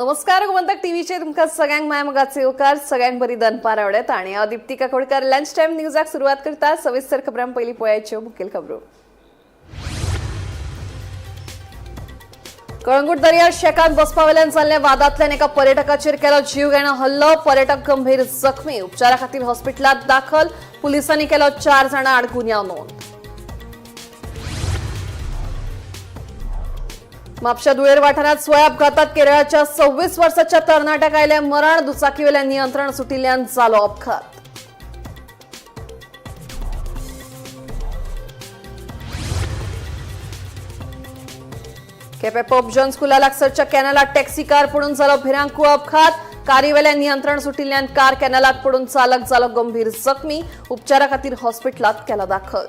नमस्कार, गोमंतक टीव्हीचेर तुमकां सगळ्यांक माय मोगाचे येवकार. सगळ्यांक बरी दनपार आवडत आणि हांव दीप्ती काकोडकर लंच टायम न्यूजाक सुरवात करता. सविस्तर खबरां पयलीं पळयाच्यो मुखेल खबरो. कळंगूट दर्यार शेकांत बसपा वेल्यान जाल्ल्या वादांतल्यान एका पर्यटकाचेर केलो जीवघेणो हल्लो. पर्यटक गंभीर जखमी, उपचारा खातीर हॉस्पिटलांत दाखल. पुलिसांनी केलो 4 जाणां आड गुन्यांव नोंद. म्हापशा दुयेर वाठारांत स्वय अपघातात केरळाच्या 26 वर्साच्या तरणाट्याक आयलें मरण. दुचाकीवेल्यान नियंत्रण सुटिल्ल्यान जालो अपघात. केपें पोप जॉन स्कुला लागसरच्या कॅनलात टॅक्सी कार पडून जालो भिरांकूळ अपघात. कारीवेल्यान नियंत्रण सुटिल्ल्यान कार कॅनलात पडून चालक जालो गंभीर जखमी. उपचारा खातीर हॉस्पिटलात केला दाखल.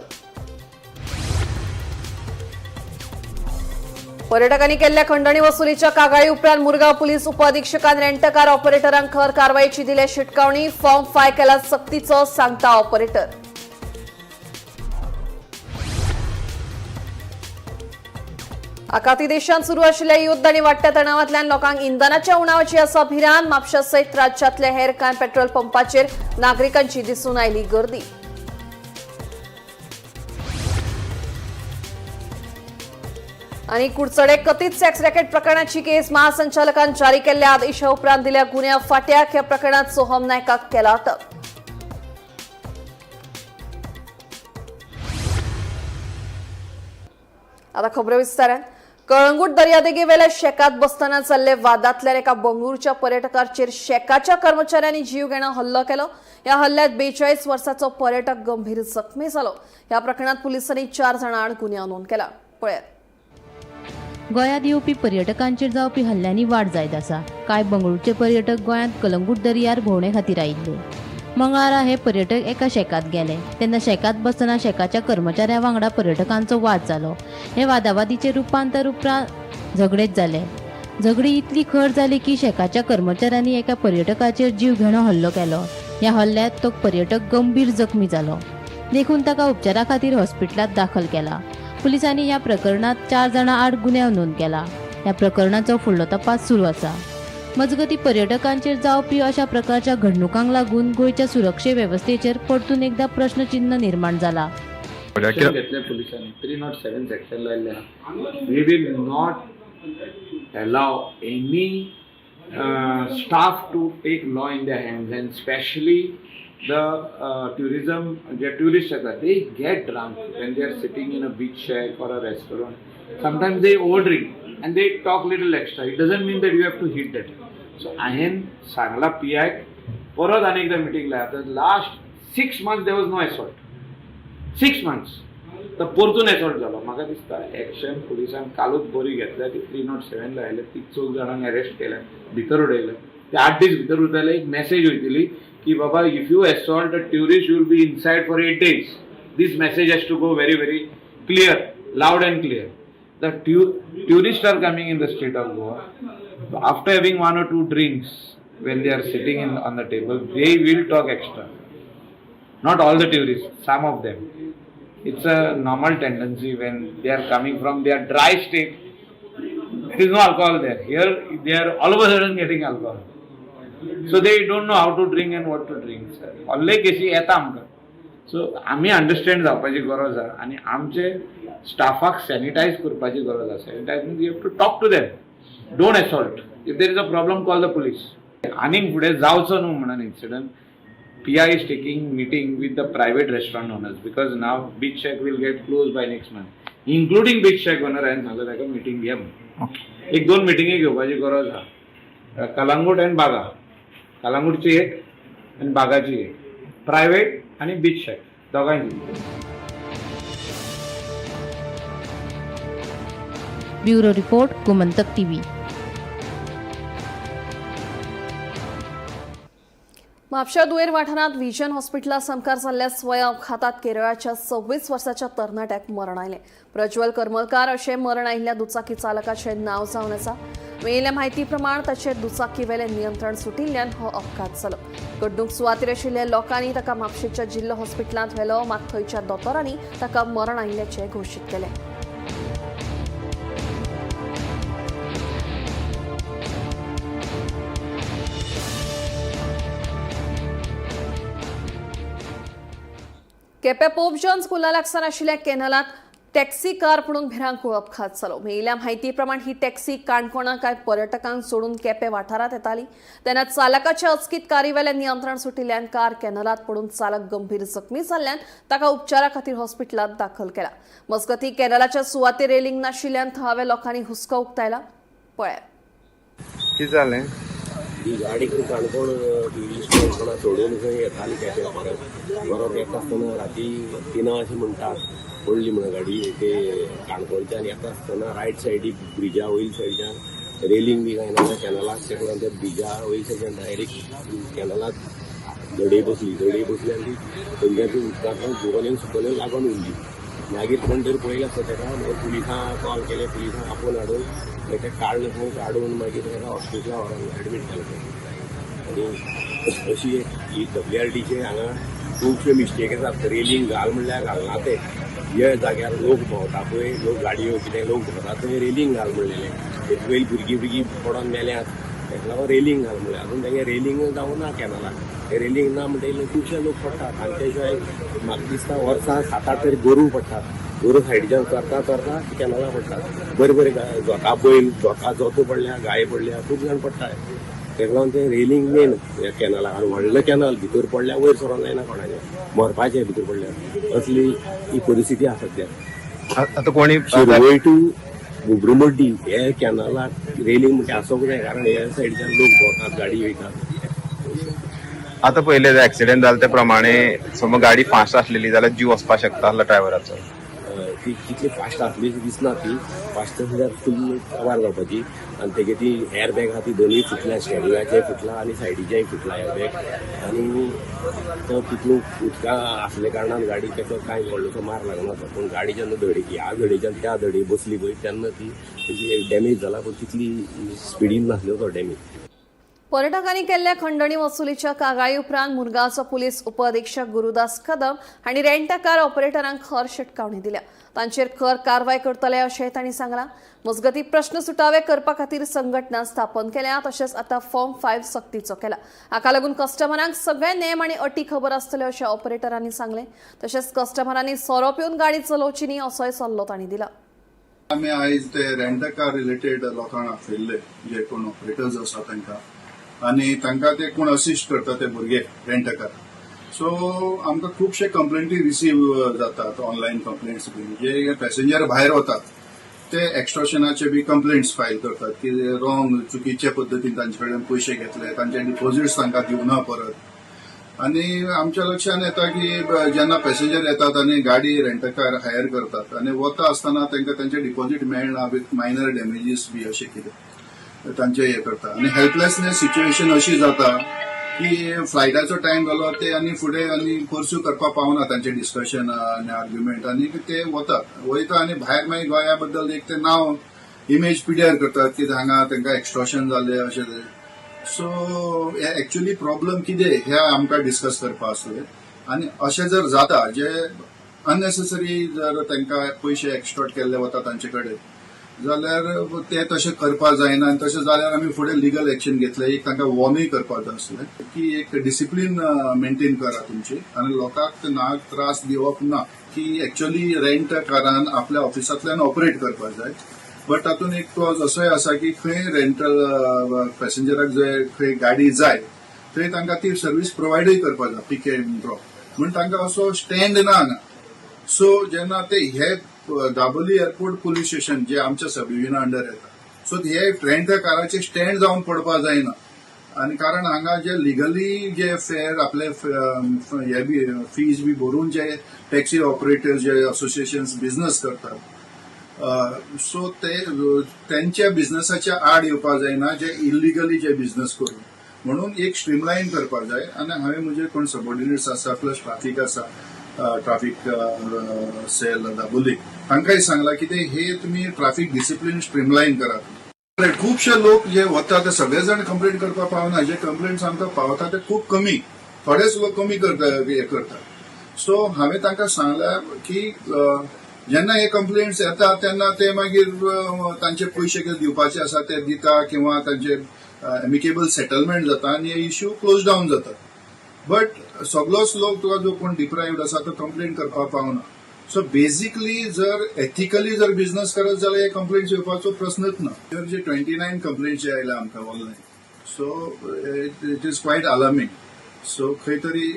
पर्यटकांनी केल्ल्या खंडणी वसुलीच्या कागाळी उपरांत मुरगांव पोलीस उपअधिक्षकान रेंटकार ऑपरेटरांक खर कारवायेची दिल्या शिटकावणी. फॉर्म फाय केला सक्तीचो, सांगता ऑपरेटर. आखाती देशांत सुरू आशिल्ल्या युद्ध आनी वाडट्या तणावांतल्यान लोकांक इंधनाच्या उणावाची आसा भिरांत. म्हापशा सयत राज्यांतल्या हेर कांय पेट्रोल पंपाचेर नागरिकांची दिसून आयली गर्दी. आनी कुडचडे कथीत सेक्स रॅकेट प्रकरणाची केस महासंचालकान जारी केल्ल्या आदेशा उपरांत दिल्या गुन्यांव फाट्याक. ह्या प्रकरणात सोहम नायकाक केला अटक. आता खबरो विस्तारान. कळंगूट दर्यादेगेवेल्या शेकात बसतना जाल्ले वादांतल्यान एका बंगळूरच्या पर्यटकाचेर शेकाच्या कर्मचाऱ्यांनी जीवघेणो हल्लो केलो. ह्या हल्ल्यात 42 वर्साचो पर्यटक गंभीर जखमी जालो. ह्या प्रकरणात पुलिसांनी 4 जाणां आड गुन्यांव नोंद केला. पळयात. गोंयांत येवपी पर्यटकांचेर जावपी हल्ल्यांनी वाड जायत आसा. कांय बंगळूरचे पर्यटक गोंयांत कलंगूट दर्यार भोंवणे खातीर आयिल्ले. मंगळारा हे पर्यटक एका शेकांत गेले तेन्ना शेकांत बसतना शेकाच्या कर्मचाऱ्या वांगडा पर्यटकांचो वाद जालो. हे वादावादीचें रुपांतर उपरांत झगडेंत जालें. झगडी इतली खर जाली की शेकाच्या कर्मचाऱ्यांनी एका पर्यटकाचेर जीवघेणो हल्लो केलो. ह्या हल्ल्यांत तो पर्यटक गंभीर जखमी जालो, देखून ताका उपचारा खातीर हॉस्पिटलांत दाखल केला. पुलिसांनी ह्या प्रकरणात 4 जाणां आड गुन्यांव नोंद केला. ह्या प्रकरणाचो फुडलो तपास सुरू आसा. मजगती, पर्यटकांचेर जावपी अशा प्रकारच्या घडणुकांक लागून गोंयच्या सुरक्षे वेवस्थेचेर परतून एकदा प्रश्नचिन्ह निर्माण जाला. ऍक्शन घेतले पुलिसांनी. 307 सेक्शन लायल्ले आहा. We will not allow any staff to take law in the hands, and specially the tourism J tourist येतात, they get drunk when they are sitting in a beach shack or a restaurant. Sometimes they over drink and they talk little extra. It doesn't mean that you have to hit that. So हांवें सांगला P आयक, परत आनी एकदां meeting लाय. आतां last 6 months there was no assault. 6 months. तर परतून एसॉल्ट जालो. म्हाका दिसता एक्शन पुलिसान कालूच बरी घेतल्या. ती 307 लायले, ती चौग जाणांक अरेस्ट केले, भितर उडयले. ते 8 दीस भितर उरतले. एक मॅसेज वयतली की बाबा, if you assault a tourist, you will be inside for 8 days. This message has to go very very clear, loud and clear. The tourist are coming in the state of Goa after having one or two drinks. When they are sitting in on the table, they will talk extra. Not all the tourists, some of them. It's a normal tendency when they are coming from their dry state. There is no alcohol there. Here they are all of a sudden getting alcohol, so they don't know how to drink and what to drink. व्हडले केसी येता आमकां. So आमी understand जावपाची गरज आहा आनी आमचे स्टाफाक सॅनिटायज करपाची गरज आहा. Sanitize means you have to talk to them. Don't assault. If there is a problem, call the police. आनीक फुडें जावचो न्हू म्हणून incident, PI is taking meeting with the private restaurant owners, because now Beach Shack will get closed by next month, including Beach Shack owner. हांवें सांगलें ताका meeting घे म्हणून. एक दोन मिटिंगी घेवपाची गरज आहा, कलांगूट आनी बागा. कलांगूटची एक आनी बागाची एक, प्रायवेट आनी बीच शॅक दोगांयची. Bureau report, Gomantak TV. म्हापशा दुयेर वाठारांत विजन हॉस्पिटला सामकार जाल्ल्या स्वय अपघातात केरळाच्या 26 वर्साच्या तरणाट्याक मरण आयलें. प्रज्वल करमलकार अशें मरण आयिल्ल्या दुचाकी चालकाचें नांव जावन आसा. मेळिल्ल्या म्हायती प्रमाण ताचें दुचाकीवेलें नियंत्रण सुटिल्ल्यान हो अपघात जालो. घडणूक सुवातेर आशिल्ल्या लोकांनी ताका म्हापशेच्या जिल्लो हॉस्पिटलांत व्हेलो, मात थंयच्या दोतोरांनी ताका मरण आयिल्ल्याचें घोशीत केलें. केपें पोप जॉन स्कुला लागसार आशिल्ल्या कॅनलांत टॅक्सी कार पडून भिरांकूळ अपघात जालो. मेळिल्ल्या म्हायती प्रमाण ही टॅक्सी काणकोणा कांय पर्यटकांक सोडून केपें वाठारांत येताली तेन्ना चालकाच्या अचकीत कारीवेल्यान नियंत्रण सुटिल्ल्यान कार कॅनलांत पडून चालक गंभीर जखमी जाल्ल्यान ताका उपचारा खातीर हॉस्पिटलांत दाखल केला. मजगतीं कॅनलाच्या सुवातेर रेलिंग नाशिल्ल्यान थळाव्या लोकांनी हुस्को उक्तायला. पळयात. कितें जालें? ही गाडी खंय काणकोण ट्युरिस्ट काणकोणा सोडून खंय येताली केपें परत परत येता आसतना राती तिनां अशें म्हणटात पडली म्हणून गाडी. ते काणकोणच्यान येता आसतना रायट सायडीक ब्रिजा वयल सायडीच्यान रेलिंग बी कांय ना त्या कॅनलाक, तेका लागून त्या ब्रिजा वयल सायडीच्यान डायरेक्ट कॅनलाक धडे बसली. धडे बसली आनी ती थंयच्यान ती उदकांतल्यान सुकलेन सुकलेन लागून उरली. मागीर कोण तरी पळयलें आसता तेका, मागीर पुलिसांक कॉल केले. पुलिसांक आपोवन हाडून मागीर तें काडलें थंय, काडून मागीर तेका हॉस्पिटलाक व्हरोन एडमीट केलें थंय. आनी अशी एक ही डब्ल्यू आर टीचे हांगा खुबश्यो मिस्टेक आसात. रेलिंग घाल म्हणल्यार घालना ते. हे जाग्यार लोक भोंवता पळय, लोक गाडयो कितें लोक भोंवता थंय रेलिंग घाल म्हणलेलें. तेजे पयलीं भुरगीं भुरगीं पडोन मेल्यात, तेका लागून रेलिंग घाल म्हणलें. अजून तेंगे रेलिंग जावं ना कॅनलाक. रेलिंग ना म्हणटकीर खुबशे लोक पडटात. हांचे शिवाय म्हाका दिसता वर्सां सात आठ तरी गोरूं पडटात. गोरूं सायडीच्यान चरता चरता कॅनला पडटात. बरे बरे जोता बैल जोता जोतो पडल्या, गाय पडल्या, खूब जाण पडटा. तेका लागून तें रेलिंग मेन ह्या कॅनलाक. आनी व्हडलो कॅनल भितर पडल्या वयर सरोन जायना कोणाचें, मरपाचें भितर पडल्यार. असली ही परिस्थिती आसा सद्या. आतां कोणी शिरवय टू बुब्रुमड्डी हे कॅनलाक रेलिंग म्हणजे आसूंक जाय, कारण हे सायडीच्यान लोक भोंवतात, गाडी वयतात. आतां पयलें एक्सिडेंट जालें ते प्रमाणे समज गाडी फास्ट आसलेली जाल्यार जीव वचपाक शकता आसलो ड्रायव्हराचो. ती कितली फास्ट आसली अशी दिसना. ती फास्ट आसल्यार फूल काबार जावपाची. आनी तेगे ती एअर बॅग आहा ती दोनूय फुटल्या, स्टेरिंगाचेय फुटला आनी सायडीचेय फुटला एअर बॅग. आनी तो तितू उदका आसल्या कारणान गाडी ताका कांय व्हडलोसो मार लागना तो. पूण गाडी जेन्ना धडे ह्या धडेच्यान त्या धडे बसली पळय तेन्ना ती तेजी डॅमेज जाला, पूण तितली स्पिडीन नासलो तो डॅमेज. पर्यटकांनी केल्ल्या खंडणी वसुलीच्या कागाळी उपरांत मुरगांवचो पुलीस उपअधिक्षक गुरुदास कदम हांणी रेंट कार ऑपरेटरांक खर शिटकावणी दिल्या. तांचेर खर कारवाय करतले अशें तांणी सांगलां. मजगतीं प्रश्न सुटावे करपा खातीर संघटना स्थापन केल्या, तशेंच आतां फॉर्म 5 सक्तीचो केला. हाका लागून कस्टमरांक सगळे नेम आनी अटी खबर आसतल्यो अशें ऑपरेटरांनी सांगलें. तशेंच कस्टमरांनी सोरो पिवन गाडी चलोवची न्ही असोय सल्लो तांणी दिला. आमी आयज ते रेंट कार रिलेटेड लोकांक आपयल्ले, जे कोण ऑपरेटर्स आसा तांकां आनी तांकां ते कोण असिस्ट करता ते भुरगे रेंट कार. सो आमकां खुबशे कंप्लेंटी रिसीव जातात, ऑनलायन कंप्लेंट्स बी, जे पॅसेंजर भायर वतात ते एक्स्ट्रॉशनाचे बी कंप्लेंट्स फायल करतात की रॉंग चुकीच्या पद्दतीन तांचे कडेन पयशे घेतले, तांचे डिपॉझिट्स तांकां दिवना परत. आनी आमच्या लक्षात येता की जेन्ना पॅसेंजर येतात आनी गाडी रेंट कार हायर करतात आनी वता आसतना तांकां तांचे डिपॉझिट मेळना विथ मायनर डॅमेजीस बी अशें कितें तांचे हे करता. आनी हेल्पलेसनेस सिच्युएशन अशी जाता की फ्लायटाचो टायम जालो ते आनी फुडें आनी पर्स्यू करपाक पावना तांचे डिस्कशन आनी आर्ग्युमेंट, आनी ते वतात वयता आनी भायर मागीर गोंया बद्दल एक ते नांव इमेज पिड्यार करतात की हांगा तांकां एक्स्ट्रॉशन जालें अशें तरेन. सो एक्च्युअली प्रॉब्लम कितें हे आमकां डिस्कस करपा आसलें. आनी अशें जर जाता जे अननेसेसरी जर तांकां पयशे एक्स्ट्रॉट केल्ले वता तांचे कडेन जाल्यार ते तशें करपाक जायना. आनी तशें जाल्यार आमी फुडें लिगल एक्शन घेतले. एक तांकां वॉर्नूय करपाक जाय आसलें की एक डिसिप्लीन मेंटेन करा तुमची आनी लोकांक नाक त्रास दिवप ना. की एक्च्युअली रेंट कारान आपल्या ऑफिसांतल्यान ऑपरेट करपाक जाय, बट तातूंत एक क्लॉज असोय आसा की खंय रेंटल पॅसेंजराक जंय खंय गाडी जाय थंय तांकां ती सर्वीस प्रोवायडूय करपाक जाय, पीक एंड ड्रॉप. म्हूण तांकां असो स्टँड ना हांगा. सो जेन्ना ते हे दाबोली एअरपोर्ट पुलीस स्टेशन जे आमच्या सबडिविजना अंडर येता, सो हे रेंट काराचे स्टँड जावन पडपाक जायना. आनी कारण हांगा जे लिगली जे फेर आपले हे बी फीज बी भरून जे टॅक्सी ऑपरेटर जे असोसिएशन बिझनस करतात, सो ते त्यांच्या बिझनसाच्या आड येवपाक जायना जे इलिगली जे बिझनस करून. म्हणून एक स्ट्रीमलायन करपाक जाय. आनी हांवें म्हजे कोण सबॉर्डिनेट्स आसा प्लस ट्राफीक आसा, ट्राफीक सेल दाबोली, तांकांय सांगला की ते हे तुमी ट्राफीक डिसिप्लीन स्ट्रीमलायन करात. खुबशे लोक जे वता ते सगळे जाण कंप्लेंट करपाक पावना. जे कंप्लेंट्स आमकां पावता ते खूब कमी, थोडेच लोक कमी करता हे करतात. सो हांवें तांकां सांगला की जेन्ना हे कंप्लेंट्स येता तेन्ना ते मागीर तांचे पयशे कितें दिवपाचे आसा ते दिता किंवा तांचे एमिकेबल सेटलमेंट जाता आनी हे इश्यू क्लोज डावन जाता. बट सगलोच लोक तुका जो कोण डिप्रायव्ड आसा तो कंप्लेंट करपाक पावना. सो बेसिकली जर एथिकली जर बिझनस करत जाल्यार हे कंप्लेंट्स येवपाचो प्रस्नच ना. जे 29 कंप्लेंट्स जे आयल्या आमकां online, so it is quite alarming. So खंय तरी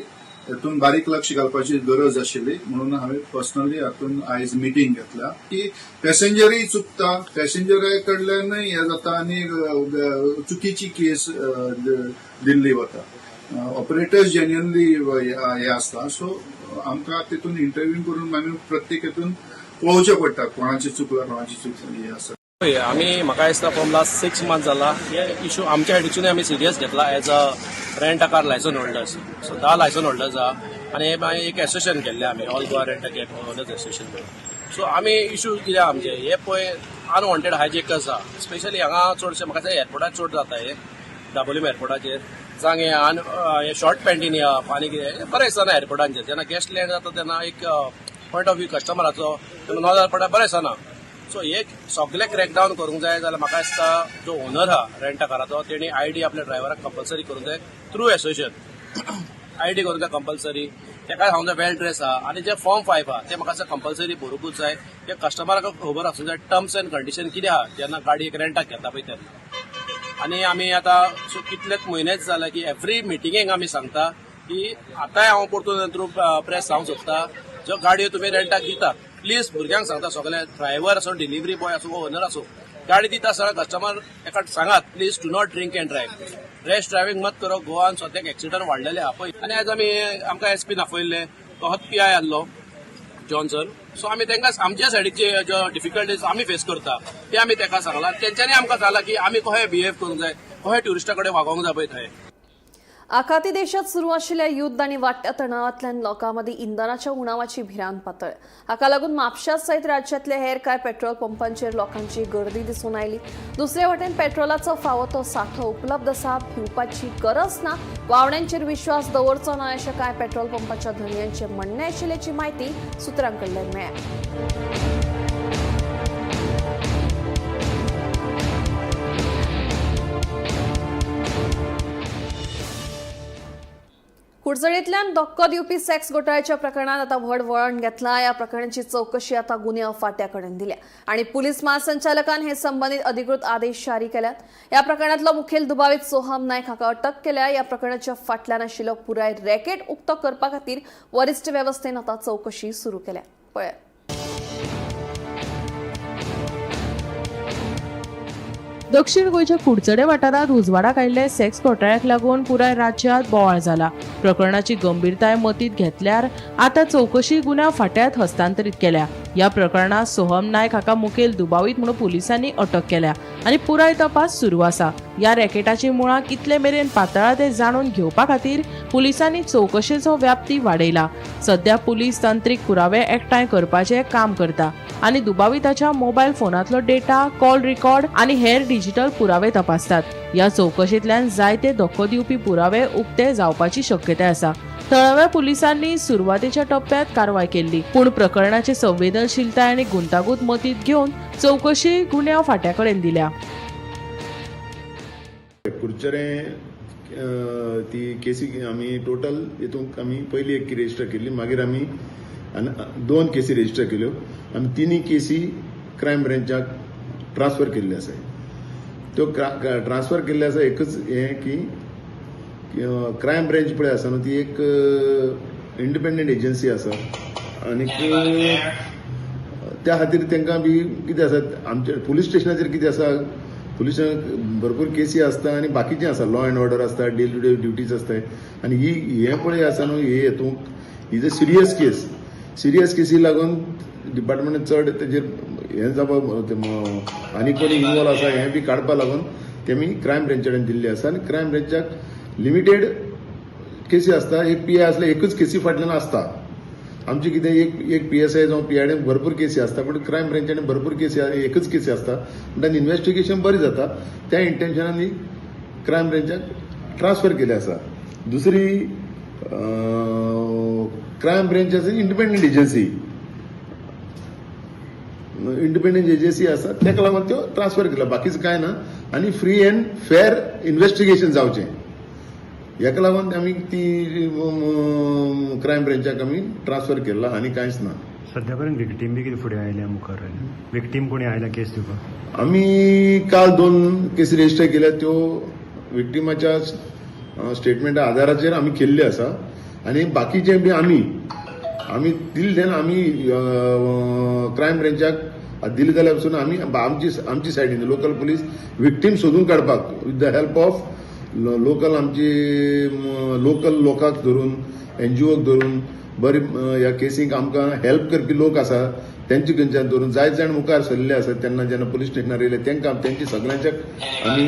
हेतून बारीक लक्ष घालपाची गरज आशिल्ली, म्हणून हांवें पर्सनली हातून आयज मिटींग घेतल्या की पॅसेंजरूय चुकता, पॅसेंजरा कडल्यानय हें जाता आनी चुकीची केस दिल्ली वता. ऑपरेटर्स जेन्युनली हे आसता. सो आमकां तितून इंटरव्यू करून आमी प्रत्येक हेतून पळोवचें पडटा कोणाची चुकला कोणाची चुकली हें आसा. पळय, आमी म्हाका दिसता फ्रॉम लास्ट 6 मंथ जाला हे इशू आमच्या सायडीसून आमी सिरियस घेतला as a rent a car licence holders. So 10 licence holders आहा आनी हे मागीर एक एसोसिएशन केल्लें आमी, all Goa rent a cab owners association म्हणून. सो आमी इशू कितें आमचे हे पळय अनवॉन्टेड हायजेकर्स आहा, स्पेशली हांगा चडशे म्हाका दिसता एअरपोर्टार चड जाता हे, दाबोलीम एअरपोर्टाचेर जावं हे शॉर्ट पॅन्टीन येवप आनी कितें बरें दिसना एअरपोर्टांचेर. जेन्ना गेस्ट लँड जाता तेन्ना एक पॉयंट ऑफ व्यू कस्टमराचो नजर पडटा, बरें दिसना. सो हे सगळे क्रॅकडावन करूंक जाय जाल्यार म्हाका दिसता जो ओनर आहा रेंट काराचो तेणी आयडी आपल्या ड्रायव्हराक कंपल्सरी करूंक जाय, थ्रू एसोसिएशन आयडी करूंक जाय कंपल्सरी. तेका सांगूंक जाय वेल ड्रेस आहा आनी जे फॉर्म 5 आहा ते म्हाका दिसता कंपल्सरी भरूंकूच जाय. ते कस्टमराक खबर आसूंक जाय टर्म्स एंड कंडिशन कितें आहा जेन्ना गाडी एक रेंटाक घेता पळय तेन्ना. आनी आमी आतां सो कितलेच म्हयनेच जाले की एवरी मिटिंगेक आमी सांगता की आतांय हांव परतून थ्रू प्रेस सांगूंक सोदता, ज्यो गाडयो तुमी रेंटाक दितात प्लीज भुरग्यांक सांगता सगळे ड्रायव्हर आसूं, डिलिव्हरी बॉय आसूं, ओनर आसूं, गाडी दिता आसतना कस्टमर एका सांगात please do not drink and drive, rash driving मत करो. गोवान सद्याक एक्सिडंट वाडलेले आहा पळय. आनी आयज आमी आमकां एस पी आपयल्ले, तोच पी I आहलो जॉन्सन. सो आमी तांकां आमच्या सायडीचे ज्यो डिफिकल्टीज आमी फेस करता ते आमी ताका सांगला. तेंच्यांनी आमकां सांगलां की आमी कशें बिहेव करूंक जाय, कशें ट्युरिस्टा कडेन वागोवंक जाय पळय थंय. आखाती देशात सुरू आशिल्ल्या युद्ध आनी वाडट्या तणावांतल्यान लोकां मदीं इंधनाच्या उणावाची भिरांत पातळ. हाका लागून म्हापशा सयत राज्यांतल्या हेर कांय पेट्रोल पंपांचेर लोकांची गर्दी दिसून आयली. दुसरे वटेन पेट्रोलाचो फावो तो सांठो उपलब्ध आसा, भिवपाची गरज ना, वावड्यांचेर विश्वास दवरचो ना अशें कांय पेट्रोल पंपाच्या धनयांचें म्हणणें आशिल्ल्याची म्हायती सुत्रां कडल्यान मेळ्ळ्या. कुडचडींतल्यान धक्को दिवपी सेक्स घोटाळ्याच्या प्रकरणात आता व्हड वळण घेतला. या प्रकरणाची चौकशी आता गुन्यांव फांट्या कडेन दिल्या आणि पुलीस महासंचालकान हे संबंधित अधिकृत आदेश जारी केल्यात. या प्रकरणातलो मुखेल दुबावीत सोहम नायक हाका अटक केल्या. या प्रकरणाच्या फाटल्यान आशिल्लो पुराय रॅकेट उक्तो करपा खातीर वरिश्ठ वेवस्थेन आता चौकशी सुरू केल्या. पळयात. दक्षिण गोंयच्या कुडचडे वाठारांत उजवाडाक आयिल्ले सेक्स घोटाळ्याक लागून पुराय राज्यांत बोवाळ जाला. प्रकरणाची गंभीरताय मतींत घेतल्यार आतां चौकशी गुन्यांव फांट्यांत हस्तांतरीत केल्या. ह्या प्रकरणात सोहम नायक हाका मुखेल दुबावीत म्हणून पुलिसांनी अटक केल्या आनी पुराय तपास सुरू आसा. ह्या रॅकेटाची मुळां कितले मेरेन पातळा ते जाणून घेवपा खातीर पुलिसांनी चौकशेचो व्याप्ती वाडयला. सध्या पुलीस तंत्रीक पुरावे एकठांय करपाचें काम करता आनी दुबाविताच्या मोबायल फोनांतलो डेटा, कॉल रिकॉर्ड आनी हेर डिजिटल पुरावे तपासतात. ह्या चौकशेंतल्यान जायते धक्को दिवपी पुरावे उक्ते जावपाची शक्यताय आसा. थळाव्या पुलिसांनी सुरवातेच्या टप्प्यात कारवाय केल्ली, पूण प्रकरणाची संवेदनशीलताय आनी गुंतागुंत मतींत घेवन चौकशी गुन्यांव फांट्या कडेन दिल्या. कुडचडें ती केसी आमी टोटल हितूंक आमी पयली एक रजिस्टर केल्ली, मागीर आमी दोन केसी रजिस्टर केल्यो. आमी तिनूय केसी क्रायम ब्रँचाक ट्रान्सफर केल्ले आसा. त्यो ट्रान्सफर केल्ले आसा. एकच हें की क्रायम ब्रँच पळय आसा न्हू, ती एक इंडिपेंडंट एजन्सी आसा आनीक त्या खातीर तांकां बी कितें आसा, आमच्या पुलीस स्टेशनाचेर कितें आसा, पुलिसांक भरपूर केसी आसता आनी बाकीचें आसा, लॉ एंड ऑर्डर आसता, डे टू डे ड्युटीज आसता. आनी ही हें पळय आसा न्हू, हे हितूंक is a serious case. Serious केसी लागून डिपार्टमेंट चड तेजेर हें जावपा, आनी कोणी इनवॉल्व आसा हें बी काडपा लागून तेमी क्रायम ब्रँचा कडेन दिल्ली आसा. आनी क्रायम ब्रँचाक लिमिटेड केसी आसता. एक पी I आसल्यार एकूच केसी फाटल्यान आसता. आमची कितें एक एक पी एस I जावं पी I D भरपूर केसी आसता, पूण क्रायम ब्रँचानी भरपूर केसी, एकच केसी आसता म्हणटा इन्वेस्टिगेशन बरें जाता. त्या इंटेन्शनान क्रायम ब्रँचाक ट्रान्सफर केले आसा. दुसरी, क्रायम ब्रँच आसा इंडिपेंडंट एजन्सी, इंडिपेंडंट एजन्सी आसा, ताका लागून त्यो ट्रान्सफर केला, बाकीच कांय ना. आनी फ्री अँड फेर इन्वेस्टिगेशन जावचें. हेका लागून आमी ती क्रायम ब्रँचाक आमी ट्रान्सफर केला आनी कांयच ना. सध्या पर्यंत विक्टीम बी कितें फुडें आयल्या मुखार? विक्टीम कोणी आयल्या केस दिवपाक? आमी काल 2 केसी रजिस्टर केल्या, त्यो विक्टिमाच्या स्टेटमेंटा आधाराचेर आमी केल्ले आसा आनी बाकीचे बी आमी आमी दिले तेन्ना आमी क्रायम ब्रँचाक दिले जाल्यार पसून आमी आमची सायडीन लोकल पुलीस विक्टीम सोदून काडपाक with the help of local आमची लोकल लोकांक धरून एनजीओक धरून बरी ह्या केसींक आमकां हेल्प करपी लोक आसा तेंचे खंयच्यान धरून जायत जाण मुखार सरले आसा. तेन्ना जेन्ना पुलीस स्टेशनार येयले तेंकां तेंची सगळ्यांच्या आमी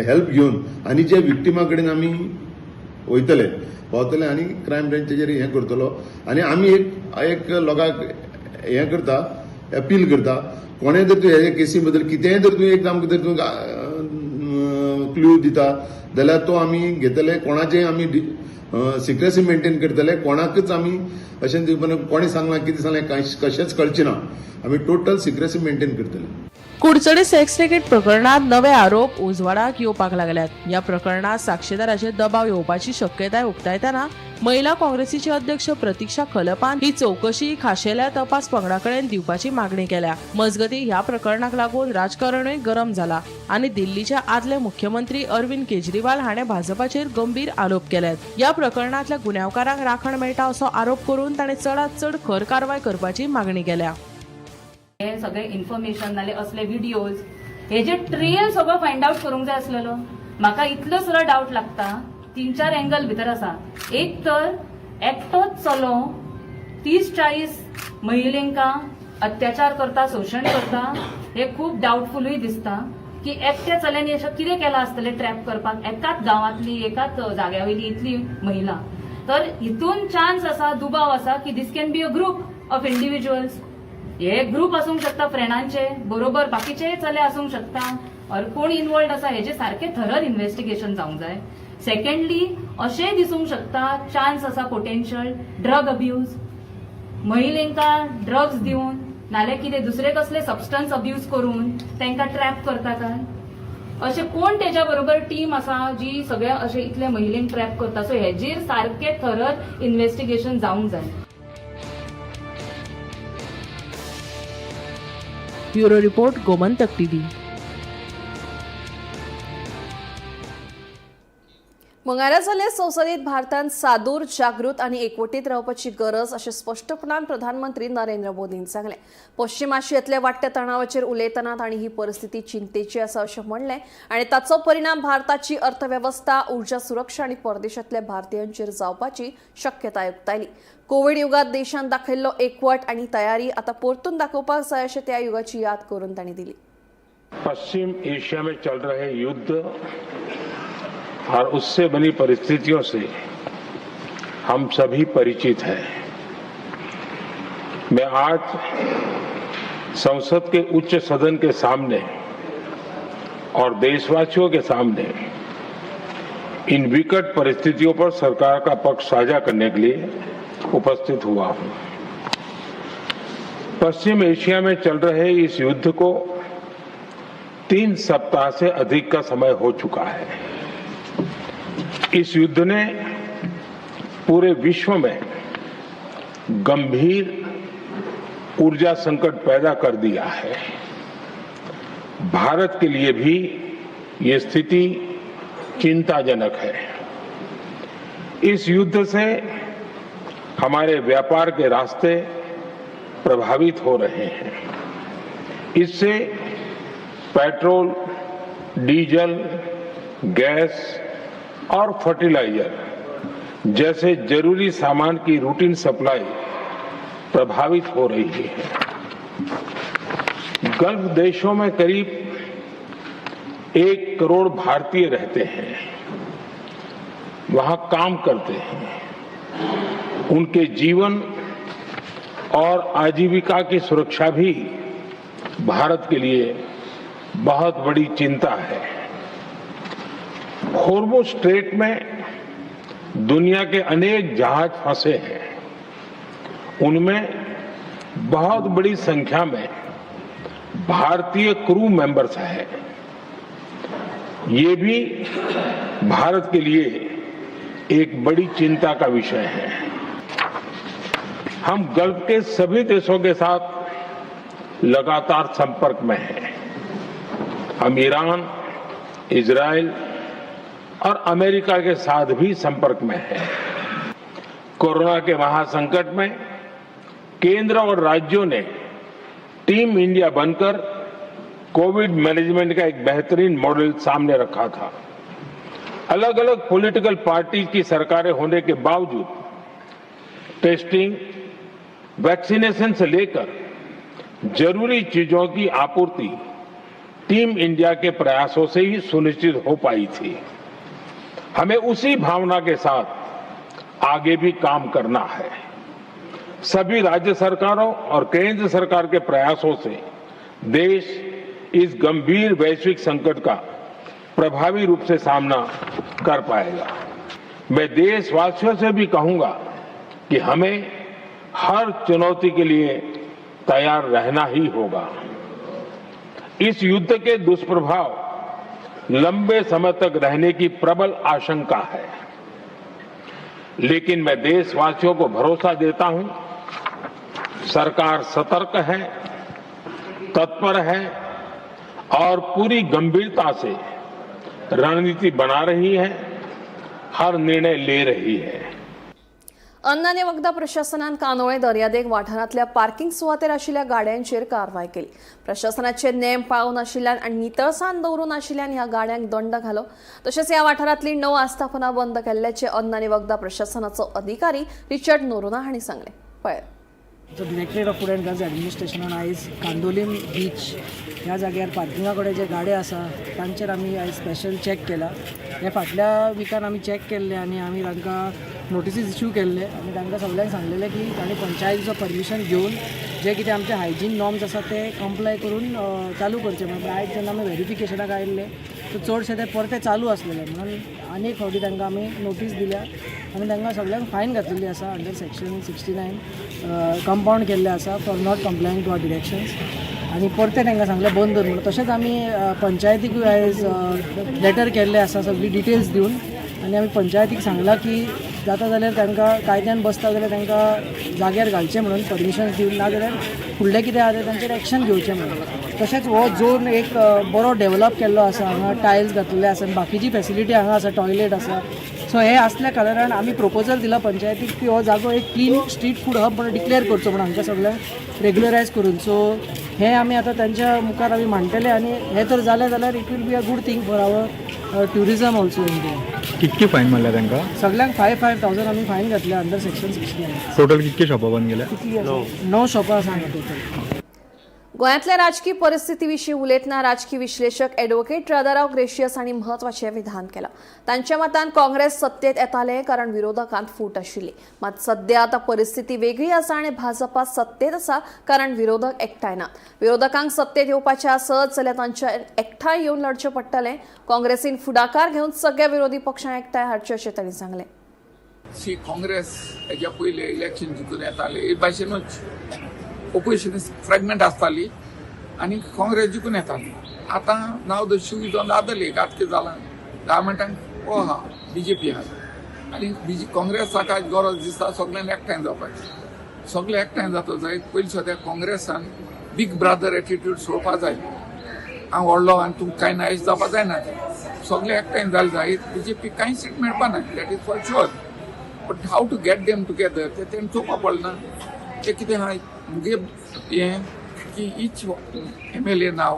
हेल्प घेवन आनी जे विक्टिमा कडेन आमी वयतले पावतले आनी क्रायम ब्रँच तेजेर हें करतलो. आनी आमी एक लोकांक हें करता, अपील करता, कोणें जर तूं हे केसी बद्दल कितेंय जर तूं एक आमकां जर तूं क्ल्यू दिता जाल्यार तो आमी घेतले. कोणाचें आमी सिक्रेसी मेंटेन करतले, कोणाकच आमी अशें कोणें सांगलां कितें सांगलें कशेंच कळचें ना, आमी टोटल सिक्रेसी मेंटेन करतले. कुडचडे सेक्स रॅकेट प्रकरणात नवे आरोप उजवाडाक येवपाक लागल्यात. ह्या प्रकरणात साक्षीदाराचेर दबाव येवपाची शक्यताय उक्तायतना महिला काँग्रेसीचे अध्यक्ष प्रतिक्षा खलपान ही चौकशी खाशेल्या तपास पंगडा कडेन दिवपाची मागणी केल्या. मजगती ह्या प्रकरणाक लागून राजकारणूय गरम जाला आनी दिल्लीचे आदले मुख्यमंत्री अरविंद केजरीवाल हाणें भाजपाचेर गंभीर आरोप केल्यात. ह्या प्रकरणांतल्या गुन्यांवकारांक राखण मेळटा असो आरोप करून ताणें चडांत चड खर कारवाय करपाची मागणी केल्या. हे सगळे इन्फॉर्मेशन नाल्यार असले व्हिडिओज हेजे ट्रेल सगळो फायंड आवट करूंक जाय आसलेलो. म्हाका इतलो सुद्दां डावट लागता, 3-4 एंगल भितर आसा. एक तर एकटोच चलो 30-40 महिलेंका अत्याचार करता, शोशण करता, हे खूब डावटफुलूय दिसता की एकट्या चल्यानी अशें कितें केलां आसतलें ट्रॅप करपाक एकाच गांवांतली एकाच जाग्या वयली इतली महिला. तर हितून चान्स आसा, दुबाव आसा की this can be a group of individuals. हे ग्रुप आसूंक शकता फ्रेंडांचे बरोबर, बाकीचेय चले आसूंक शकता और कोण इन्वॉल्ड आसा हेजे सारकें थरर इन्व्हेस्टिगेशन जावंक जाय. सेकंडली अशेंय दिसूंक शकता चान्स आसा पोटेन्शियल ड्रग अब्यूज, महिलेंका ड्रग्स दिवन नाल्यार कितें दुसरे कसले सबस्टन्स अब्यूज करून तांकां ट्रॅप करता काय, अशें कोण तेज्या बरोबर टीम आसा जी सगळे अशे इतले महिलेंक ट्रॅप करता. सो हेजेर सारकें थरर इन्व्हेस्टिगेशन जावंक जाय. Bureau report, Gomantak TV. मंगळारा जाल्ले संसदेत भारतान सादूर, जागृत आनी एकवटीत रावपाची गरज अशें स्पश्टपणान प्रधानमंत्री नरेंद्र मोदीन सांगलें. पश्चिम आशियांतल्या वाडट्या तणावाचेर उलयतना तांणी ही परिस्थिती चिंतेची आसा अशें म्हणलें आनी ताचो परिणाम भारताची अर्थवेवस्था, उर्जा सुरक्षा आनी परदेशांतल्या भारतीयांचेर जावपाची शक्यताय उक्तायली. कोवीड युगात देशान दाखयल्लो एकवट आनी तयारी आतां परतून दाखोवपाक जाय अशें त्या युगाची याद करून तांणी दिली. पश्चिम एशिया में चल रहे युद्ध और उससे बनी परिस्थितियों से हम सभी परिचित हैं। मैं आज संसद के उच्च सदन के सामने और देशवासियों के सामने इन विकट परिस्थितियों पर सरकार का पक्ष साझा करने के लिए उपस्थित हुआ हूं। पश्चिम एशिया में चल रहे इस युद्ध को 3 सप्ताह से अधिक का समय हो चुका है। इस युद्ध ने पूरे विश्व में गंभीर ऊर्जा संकट पैदा कर दिया है। भारत के लिए भी ये स्थिति चिंताजनक है। इस युद्ध से हमारे व्यापार के रास्ते प्रभावित हो रहे हैं। इससे पेट्रोल, डीजल, गैस और फर्टिलाइजर जैसे जरूरी सामान की रूटीन सप्लाई प्रभावित हो रही है। गल्फ देशों में करीब 1 करोड़ भारतीय रहते हैं, वहां काम करते हैं। उनके जीवन और आजीविका की सुरक्षा भी भारत के लिए बहुत बड़ी चिंता है। होर्मुज स्ट्रेट में दुनिया के अनेक जहाज फंसे हैं। उनमें बहुत बड़ी संख्या में भारतीय क्रू मेंबर्स हैं। ये भी भारत के लिए एक बड़ी चिंता का विषय है। हम गल्फ के सभी देशों के साथ लगातार संपर्क में हैं। हम ईरान, इजराइल और अमेरिका के साथ भी संपर्क में हैं। कोरोना के महासंकट में केंद्र और राज्यों ने टीम इंडिया बनकर कोविड मैनेजमेंट का एक बेहतरीन मॉडल सामने रखा था। अलग अलग पॉलिटिकल पार्टी की सरकारें होने के बावजूद टेस्टिंग, वैक्सीनेशन से लेकर जरूरी चीजों की आपूर्ति टीम इंडिया के प्रयासों से ही सुनिश्चित हो पाई थी। हमें उसी भावना के साथ आगे भी काम करना है। सभी राज्य सरकारों और केंद्र सरकार के प्रयासों से देश इस गंभीर वैश्विक संकट का प्रभावी रूप से सामना कर पाएगा। मैं देशवासियों से भी कहूंगा कि हमें हर चुनौती के लिए तैयार रहना ही होगा। इस युद्ध के दुष्प्रभाव लंबे समय तक रहने की प्रबल आशंका है, लेकिन मैं देशवासियों को भरोसा देता हूं, सरकार सतर्क है, तत्पर है और पूरी गंभीरता से रणनीति बना रही है, हर निर्णय ले रही है। अन्न आनी वखदां प्रशासनान कांदोळे दर्यादेग वाठारांतल्या पार्किंग सुवातेर आशिल्ल्या गाड्यांचेर कारवाय केली. प्रशासनाचे नेम पाळून नाशिल्ल्यान आनी नितळसाण दवरून नाशिल्ल्यान ह्या गाड्यांक दंड घालो. तशेंच ह्या वाठारांतली 9 आस्थापनां बंद केल्ल्याचे अन्न आनी वखदां प्रशासनाचो अधिकारी रिचर्ड नोरोना हांणी सांगलें. पळय. So Directorate of Food and Drugs ॲडमिनिस्ट्रेशनान आयज कांदोलीम बीच ह्या जाग्यार पार्किंगा कडेन जे गाडे आसा तांचेर आमी आयज स्पेशल चॅक केला. हे फाटल्या विकान आमी चॅक केल्ले आनी आमी तांकां नोटिसीस इश्यू केल्ले आनी तांकां सगल्यांक सांगलेलें की तांणी पंचायतीचो परमिशन घेवन जे कितें आमचे हायजीन नॉर्म्स आसा ते कंप्लाय करून चालू करचे म्हणून. आयज जेन्ना आमी व्हेरिफिकेशनाक आयिल्ले सो चडशे ते परते चालू आसलेले म्हणून आनी एक फावटी तांकां आमी नोटीस दिल्या आनी तांकां सगल्यांक फायन घातलेली आसा अंडर सेक्शन 69 कंपावंड केल्ले आसा for not complying to our directions. आनी परते तांकां सांगलें बंद दवर म्हणून. तशेंच आमी पंचायतीकूय आयज लेटर केल्ले आसा सगळी डिटेल्स दिवन आनी आमी पंचायतीक सांगलां की जाता जाल्यार तांकां कायद्यान बसता जाल्यार तांकां जाग्यार घालचें म्हणून परमिशन दिवन, नाजाल्यार फुडलें कितें आहा तें तांचेर एक्शन घेवचें म्हणून. तशेंच हो झोन एक बरो डेवलप केल्लो आसा, हांगा टायल्स घातलेले आसा आनी बाकीची फेसिलिटी हांगा आसा, टॉयलेट आसा. सो हे आसल्या कारणान आमी प्रपोजल दिला पंचायतीक की हो जागो एक क्लीन स्ट्रीट फूड हब म्हणून डिक्लेअर करचो म्हणून, हांगच्या सगळ्यांक रेगुलरायज करून. सो हे आमी आतां तांच्या मुखार आमी मांडटले आनी हें तर जालें जाल्यार it will be a good thing for our tourism also in Goa. कितकी फायन मारल्या तांकां? सगळ्यांक 5,000 आमी फायन घातल्या अंडर सेक्शन 69. टोटल कितकी शॉपां बंद केल्या? कितली आसा? 9 शॉपां आसा हांगा टोटल. गोंयांतल्या राजकी परिस्थिती विशीं उलयतना राजकी विश्लेशक एडवोकेट राधाराव ग्रेशियस हांणी म्हत्वाचें विधान केलां. तांच्या मतान काँग्रेस सत्तेत येताले कारण विरोधकांत फूट आशिल्ली, मात सध्या आतां परिस्थिती वेगळी आसा आनी भाजपा सत्तेत आसा कारण विरोधक एकठांय नात. विरोधकांक सत्तेत येवपाचें आसत जाल्यार तांच्या एकठांय येवन लढचें पडटलें. काँग्रेसीन फुडाकार घेवन सगळ्या विरोधी पक्षांक एकठांय हाडचे अशें तांणी सांगलें. सी, काँग्रेस हेज्या पयले इलेक्शन जिखून येताले हे भाशेनूच ओपोजिशन फ्रेगमेंट आसताली आनी काँग्रेस जिखून येताली. आतां now the shoe is on the other leg. आतां कितें जालां, गव्हर्मेंटाक हो आहा, बीजेपी आहा आनी बीजे काँग्रेसाक आयज गरज दिसता सगल्यांनी एकठांय जावपाची. सगळे एकठांय जाता जायत पयलीं सद्या काँग्रेसान बीग ब्रादर एटिट्यूड सोडपा जाय. हांव व्हडलो आनी तुमकां कांय ना अशें जावपा जायना. सगळे एकठांय जाले जायत बीजेपी कांय सीट मेळपा ना, that is for sure, but how to get them together ते तेणें चोवपा पडना. ते कितें आहा मुगे हें की each MLA now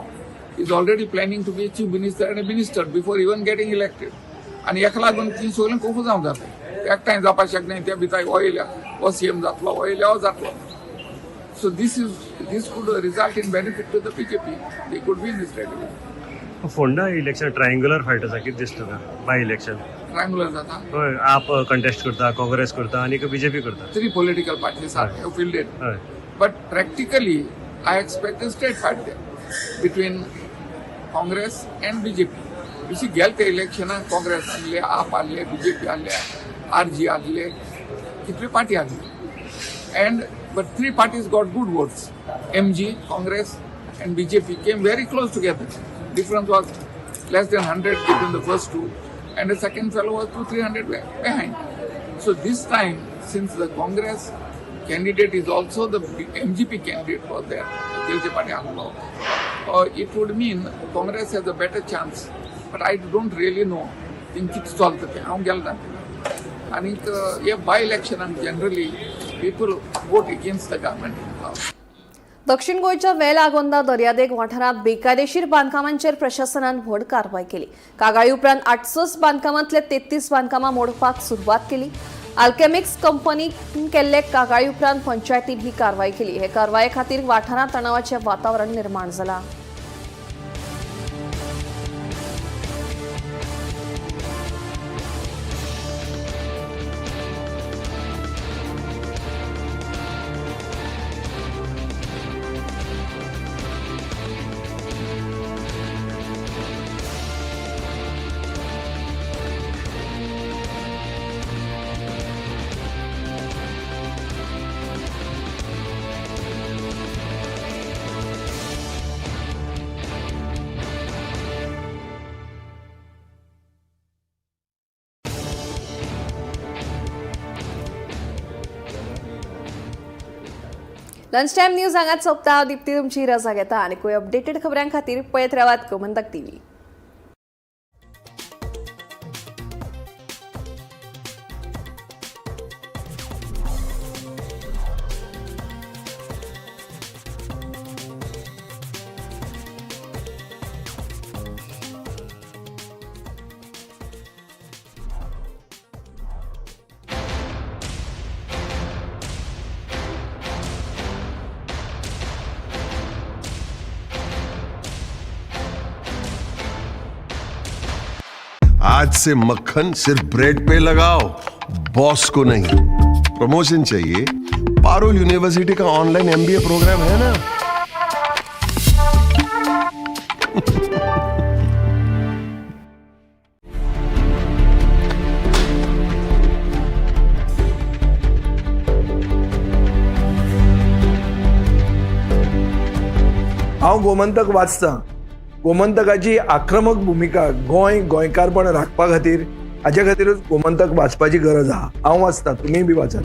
is already planning to be chief minister and minister before even getting elected. आनी हेका लागून ती सगळीं कंफ्युजांव जाता, एकठांय जावपाक शकना. त्या भितर हो येयल्या हो सीएम जातलो, हो येयल्या हो जातलो. So this could result in benefit to the BJP. They could win this regular. Ponda election triangular fight आसा, कितें दिसता तुका बाय इलेक्शन? ट्रायंगुलर जाता. हय, आप कंटेस्ट करता, काँग्रेस करता आनी बीजेपी करता. Three political parties are fielded. But practically, I expect a straight fight there between Congress and BJP. You see, गेले ते इलेक्शनाक काँग्रेस आहले, आप आहले, बीजेपी आहले, आरजी आहले, कितली पार्टी आहली and but three parties got good votes. MG, Congress and BJP came very close together. Difference was less than 100 between the first two and the second fellow was 200-300 behind. So this time, since the Congress candidate is also the MGP candidate was there, Kelce Party आहलो, it would mean Congress has a better chance, but I don't really know thing कितें चलता तें, हांव गेलो ना. आनीक हे बाय इलेक्शनाक generally people vote against the government in power. दक्षिण गोंयच्या वेल आगोंदा दर्यादेग वाठारांत बेकायदेशीर बांदकामांचेर प्रशासनान व्हड कारवाय केली. कागाळी उपरांत 800 बांदकामांतले 33 बांदकामां मोडपाक सुरवात केली. आल्केमिक्स कंपनीन केल्ले कागाळी उपरांत पंचायतीन ही कारवाय केली. हे कारवाये खातीर वाठारांत तणावाचें वातावरण निर्माण जालां. लंच टायम न्यूज हांगाच सोंपता. दीप्ती तुमची रजा घेता आनी कोय अपडेटेड खबरां खातीर पळयत रावात गोमंतक टीव्ही. आज से मक्खन सिर्फ ब्रेड पे लगाओ, बॉस को नहीं। प्रमोशन चाहिए? पारुल यूनिवर्सिटी का ऑनलाइन एमबीए प्रोग्राम है ना। हांव गोमंतक वाचतां. गोमंतकाची आक्रमक भुमिका गोंय गोंयकारपण राखपा खातीर, हाजे खातीरूच गोमंतक वाचपाची गरज आहा. हांव वाचतां, तुमीय बी वाचात.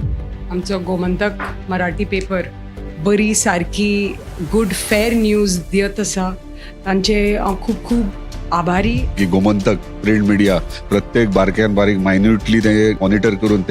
आमचो गोमंतक मराठी पेपर बरी सारकी गुड फेर न्यूज दियत आसा, तांचे हांव खूब खूब आभारी. की गोमंतक प्रिंट मिडिया प्रत्येक बारक्यान बारीक मायन्युटली ते मॉनिटर करून ते